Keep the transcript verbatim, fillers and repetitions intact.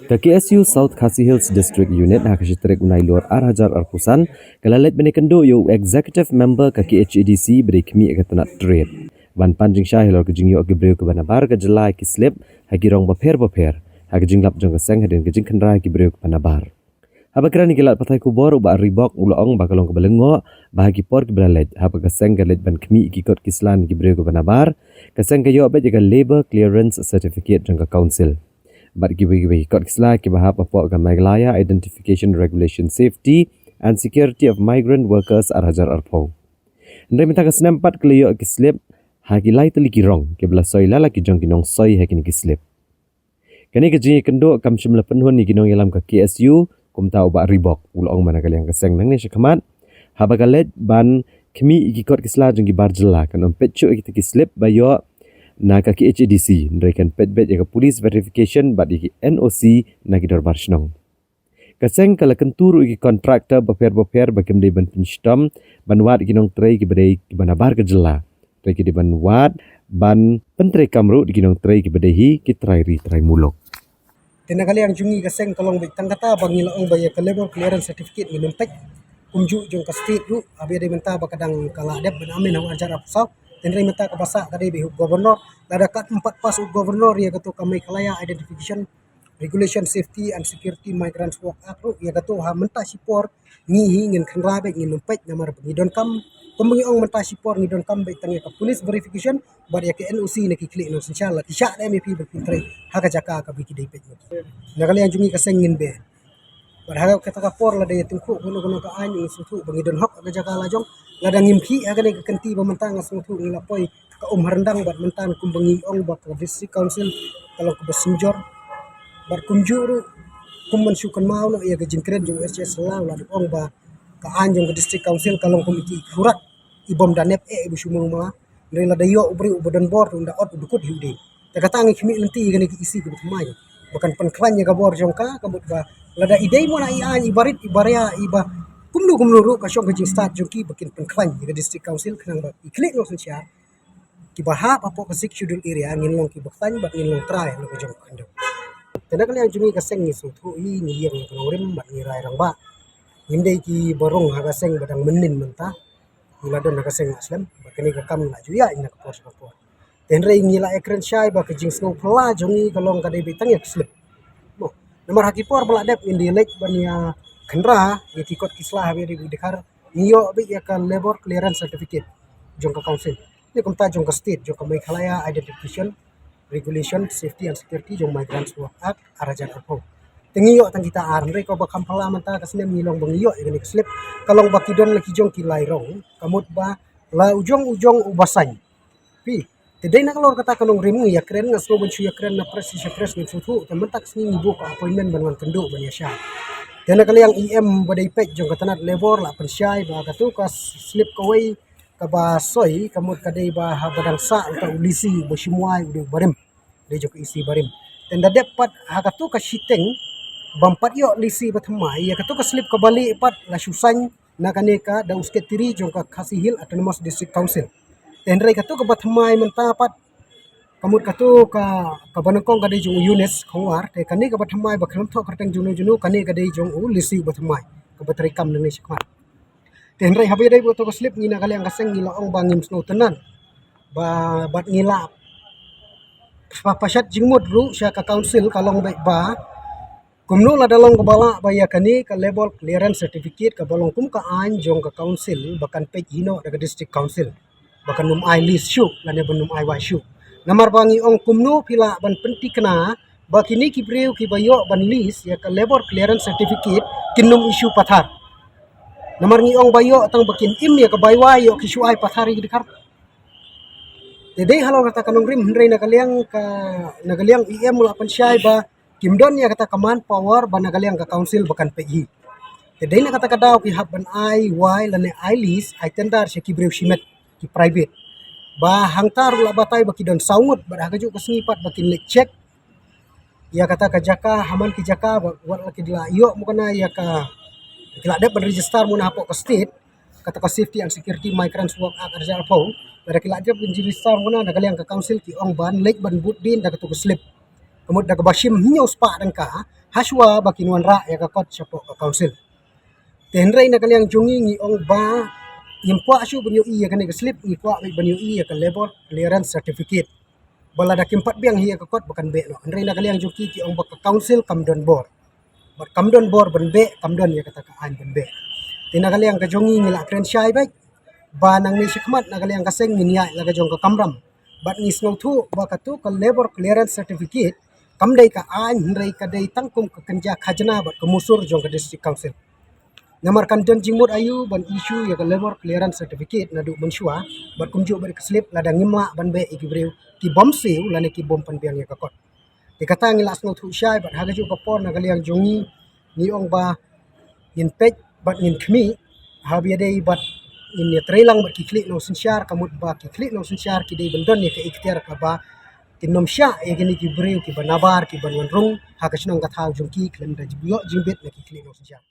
Ka K S U South Khasi Hills District Unit ha ka shi tarik u Nailur ar hajar arphew san ka la leit ban ïakynduh ïa u Executive Member ka K H A D C ba dei khmih ïa ka tnat trade ban pan jingshai halor ka jingïoh ki briew kiba nabar ka jylla ki slip ha ki rong bapher bapher ha ka jinglap jong ka seng hadien ka jingkhynra ki briew kiba nabar. Haba kren ïa ki lad pathai khubor u Bah Ribok u la ong ba ka long kaba lyngngoh ba ha ki por kiba la leit haba ka seng ka leit ban khmih ïa ki kot ki sla na ki briew kiba nabar, ka seng ka ïoh beit ïa ka Labour Clearance Certificate jong ka Council. Bad kiwei kiwei ki kot ki sla kiba hap hapoh ka Meghalaya Identification Regulation Safety and Security of Migrant Workers ar hajar arphew. Hynrei mynta ka snem pat ki la ïoh ki slip ha ki lai tylli ki rong kiba la soi la la ki jong ki nongsoi ha kine ki slip. Kane ka jingïakynduh kam shym la pynhun ïa ki nongïalam ka K S U, kumta u Bah Ribok u la ong ba na ka liang ka seng nangne shakhmat haba ka leit ban khmih ïa ki kot ki sla jong ki bar jylla kan ym peit shuh ïa kita ki slip ba ïoh na ka K H A D C, hynrei kan peit beit ïa ka police verification bad ïa ki N O C na ki dorbar shnong. Ka seng ka la kyntu ruh ïa ki contractor bapher bapher ba kim dei ban pynshitom ban wad ïa ki nongtrei kiba dei kiba nabar ka jylla, hynrei ki dei ban wad ban pyntreikam ruh da ki nongtrei kiba dei hi ki trai ri trai muluk. Te na ka liang jong ngi ka seng ka long beit tang kata ba ngi la ong ba ïa ka Labour Clearance Certificate ngin ym peit, kumjuh jong ka state ruh haba ïadei mynta ba ka dang ka la dep ban amen ha u ar hajar arphew saw. Te hynrei mynta kaba sah ka dei beit ha u Governor, lada kat ym pat pass u Governor ïa kato ka Meghalaya Identification Regulation Safety and Security Migrants Work Act ruh, ïa kato ha mynta shipor ngi hi ngin khynra beit, ngin ym peit namar ba ngi donkam, kumba ngi ong mynta shipor ngi donkam beit tang ïa ka police verification bad ïa ka N O C na ki khlieh nongsynshar, la ki shah da M A P ba pyntrei ha ka jaka kaba ki dei peit ma ki. Na ka liang jong ngi ka seng ngin beh. Bad ha kata ka por lada ïa tyngkhuh kano kano ka aiñ, ngi sngewthuh ba ngi don hok ha ka jaka la jong. Lada ngim khih ha kane ka kynti ba mynta nga sngewthuh ngi la poi ka um ha ryndang bad mynta kumba ngi ong ba ka District Council ka long kaba synjor. Bad kumjuh ruh kum ban shu kynmaw noh ïa ka jingkren jong u H S Shylla u la ong ba ka aiñ jong ka District Council ka long kum ïa ki khurat i bym da nep eh iba shu mawmala. Hynrei lada ïoh u briew uba don bor te un da ot u dkut hi u dieng. Te kata ngi khmih lynti ïa kane ka E C kaba thymmai ba kan pynkhlaiñ ïa ka bor jong ka, ka mut ba lada i dei mona i aiñ iba rit iba ria iba kumno kumno ruh ka shong ka jingstad jong ki ba kin pynkhlaiñ ïa ka District Council khnang ba ki khlieh nongsynshar kiba hap hapoh ka Sixth Schedule area ngin long kiba khlaiñ bad ngin long trai ha la ka jong ka khyndew. Te na ka liang jong ngi ka seng ngi sngewthuh hi, ngi ïeng ïa ka nongrim bad ngi rai rangbah. Ngim dei kiba rung ha ka seng ba dang mynnin mynta. Ngi la don ha ka seng la slem bad kane ka kam ngi la ju ïaid na ka por sha ka por. Te hynrei ngi la ïakren shai ba ka jingsngew phylla jong ngi ka long ka dei beit tang ïa ka slip. Mo, namar ha ki por ba la dep ngin da leit ban ïa khynra ïa ki kot ki sla haba ïadei bad i Dkhar, ngi ïoh beit ïa ka Labour Clearance Certificate jong ka Council. Ïa kumta jong ka state, jong ka Meghalaya Identification Regulation Safety and Security jong Migrants Work Act ar hajar arphew. Te ngi ïoh tang kita ar, hynrei kaba kham phylla mynta ka snem ngi long ba ngi ïoh ïa kane ka slip. Ka long ba ki don la ki jong ki lai rong, ka mut ba la u jong u jong uba saiñ. Phi, te dei na ka lor kata ka nongrim ngi ïakren, nga sngew ban shu ïakren na press sha press ngin sngewthuh, te mynta ka sngi ngi buh ka appointment ban wan kynduh ban ïashai. Te na ka liang E M ba dei peit jong ka tnat Labour la pynshai ba katu ka slip kawei kaba soi, ka mut ka dei ba haba dang sah uta u lisi uba shim wai u dei u barim. Dei jong ka E C barim. Te ynda dep pat ha katu ka shiteng bym pat ïoh lisi ba thymmai, ïa katu ka slip kaba lieh pat la shu saiñ na kane ka da u Secretary jong ka Khasi Hills Autonomous District Council. Te hynrei katu kaba thymmai mynta pat ka mut katu ka, kaba nyngkong ka dei jong u Eunice Khongwar, te kane kaba thymmai ba khlem thoh kyrteng jong no jong no, kane ka dei jong u lisi uba thymmai kaba treikam nangne shakhmat. Te hynrei haba ïadei bad kato ka slip ngi na ka liang ka seng ngi la ong ba ngim sngewtynnad. Ba bad ngi la pa-, pashat jingmut ruh sha ka Council ka long beit ba kumno lada long kaba lah ba ïa kane ka Labour Clearance Certificate kaba long kum ka aiñ jong ka Council ba kan peit hi noh da ka District Council. Ba kan ym ai lease shuh lane ban ym ai wai shuh. Namar ba ngi ong kumno phi lah ban pynthikna ba kine ki briew kiba ïoh ban lease ïa ka Labour Clearance Certificate kin ym issue pathar. Namar ngi ong ba ïoh tang ba kin im ïa ka bai wai, ïoh ki shu ai pathar ïa ki Dkhar. Te dei halor kata ka nongrim hynrei na ka liang ka, na ka liang E M u la pynshai ba kim don ïa kata ka manpower ba na ka liang ka Council ba kan peit hi. Te dei na kata ka daw ki hap ban ai wai lane ai lease, ai tender sha ki briew shimet, ki private. Ba hangta ruh la batai ba ki don saw ngut bad ha kajuh ka sngi pat ba kin leit check ïa kata ka jaka, ha man ki jaka ba wat la ki la ïoh mukna ïa ka, ki la dep ban register mukna hapoh ka state, kata ka Safety and Security Migrants Work Act ar hajar arphew. Lada ki la dep ban register mukna, na ka liang ka Council ki ong ban leit ban bud dien da katu ka slip. Ka mut da kaba shim hynñiew spah tyngka hashwa ba kin wanrah ïa ka kot shapoh ka council. Te hynrei na ka liang jong ngi ngi ong ba ngim kwah shuh ban ïohi ïa kane ka slip, ngi kwah beit ban ïohi ïa ka labour clearance certificate. Ba lada kim pat biang hi ïa ka kot ba kan beh noh. Hynrei na ka liang jong ki ki ong ba ka council kam don bor. Bad kam don bor ban beh, kam don ïa kata ka aiñ ban beh. Te na ka liang ka jong ngi ngi la kren shai beit ba nangne shakhmat na ka liang ka seng ngin ïaid la ka jong ka kamram. Bad ngi sngewthuh ba katu ka labour clearance certificate kam dei ka aiñ, hynrei ka dei tang kum ka kynja khajna bad ka musur jong ka district council. Namar kan don jingmut aïu ban issue ïa ka labour clearance certificate naduh mynshuwa, bad kumjuh bad ka slip lada ngim lah ban beh ïa ki briew ki bym siew lane ki bym pynbiang ïa ka kot. Te kata ngi la sngewthuh shai bad ha kajuh ka por na ka liang jong ngi ngi ong ba ngin peit bad ngin khmih, haba ïadei bad ngin ïatreilang bad ki khlieh nongsynshar, ka mut ba ki khlieh nongsynshar ki dei ban don ïa ka ikhtiar kaba kin nym shah ïa kine ki briew kiba nabar kiban wan rung ha ka shnong ka thaw jong ki khlem da ïoh jingbit na ki khlieh nongsynshar.